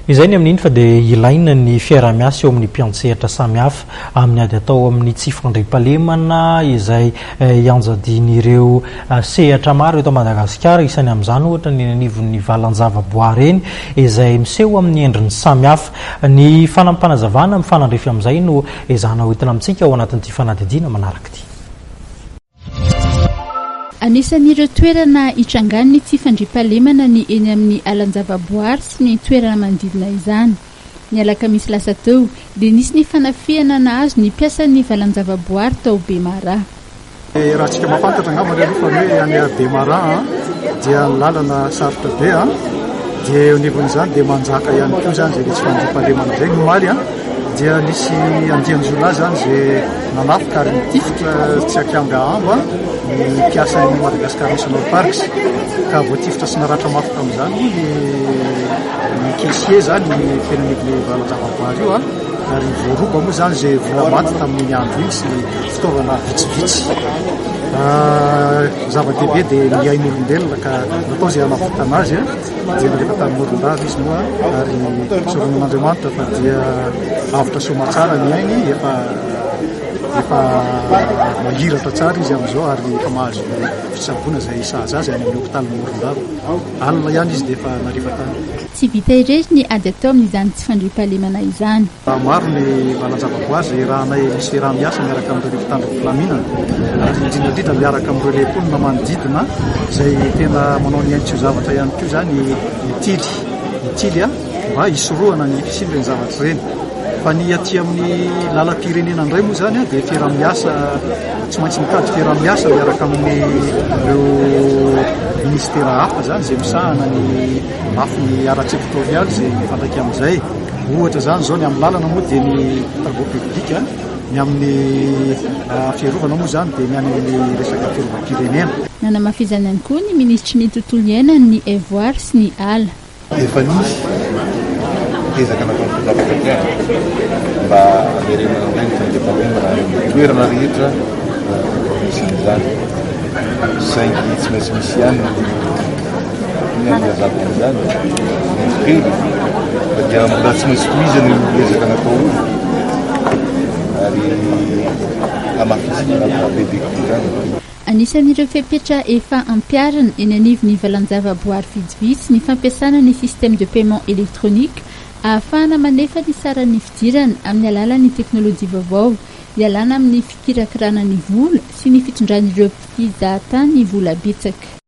Izay ny amin'iny fa dia ilaina ny fiaraha-miasa eo amin'ny mpiantsehatra samihafa amin'ny ady atao amin'ny tsy fandriampahalemana izay ianjadian'ireo sehatra maro eto Madagasikara. Isany amin'izany ohatra ny eny anivon'ny valan-javaboary eny izay miseho amin'ny endriny samihafa. Ny fanampim-panazavana mifanandrify amin'izay no ezahana hoentina amintsika ao anatin'ity fanadihadiana manaraka ity. Anisan'ireo toerana itrangan'ny tsy fandriampahalemana ny eny amin'ny alan-javaboary sy ny toerana manodidina izany. Ny alakamisy lasa teo dia nisy ny fanafihana nahazo ny mpiasan'ny valan-javaboary tao Bemaraha. Raha antsika mahafantatra angamba aloha fa ny hoe any Bemaraha dia ny lalana sarotra be dia eo anivon'izany dia manjaka ihany koa izany izay tsy fandriampahalemana izay. Ny omaly dia nisy andian-jiolahy izany izay nanafika ary nitifitra tsy ankiambahamba ny mpiasan'ny Madagascar National Parks ka voatifitra sy naratra mafy tamin'izany moa ny ny caissier izany ny teny anivon'ny valan-javaboary io ary voaroba moa izany izay vola maty tamin'iny andro iny sy fitaovana vitsivitsy. Zava-dehibe dia ny ain'olombelona ka natao izay hanavotana azy dia nalefa tany Morondava izy moa ary tsaroan'Andriamanitra fa dia avotra soamatsara ny ainy efa efa mahiratra tsara izy amin'izao ary efa mahazo fitsaboana izay sahaza azy any amin'ny hopitaly Morondava. Alina ihany izy dia efa nalefa tany. Tsy vita irery ny ady atao amin'izany tsy fandriampahalemana izany. Maro ny valan-javaboary izay iarahanay misy fiaraha-miasa miaraka amin'ireo mpitandro ny filaminana ary indrindra indrindra miaraka amin'ireo ilay mponina manodidina izay tena manao ny ainy tsy ho zavatra ihany koa izany mitily mitily mba hisorohana ny fisian'ireny zavatra ireny. Fa ny aty amin'ny lalam-pirenena indray moa izany dia fiaraha-miasa tsy maintsy mitady fiaraha-miasa miaraka amin'ireo ministera hafa izany izay misahana ny lafiny ara-tsektorialy izay mifandraika amin'izay. Ohatra izany izao ny amin'ny lalana moa dia ny travaux publics, ny amin'ny fiarovana moa izany dia ny any amin'ny resaka fiarovam-pirenena. Nanamafy izany ihany koa ny minisitry ny tontolo iainana, ny haivoary sy ny ala. Efa nisy ezaka nataon'ny fitondram-panjakana mba hamerenana indray ny fandriampahalemana any amin'ny toerana rehetra misy an'izany, saingy tsy maintsy misy ihany ny Inona no ilazako an'izany? Ny kely fa dia mbola tsy maintsy tohizana io ezaka natao io ary hamafisina bebe kokoa izany. Anisan'ireo fepetra efa ampiharina eny anivon'ny valan-javaboary vitsivitsy ny fampiasana ny système de paiement électronique ahafahana manefa ny saran'ny fidirana amin'ny alalan'ny teknolojia vaovao hialana amin'ny fikirakirana ny vola sy ny fitondran'ireo mpizahatany vola betsaka.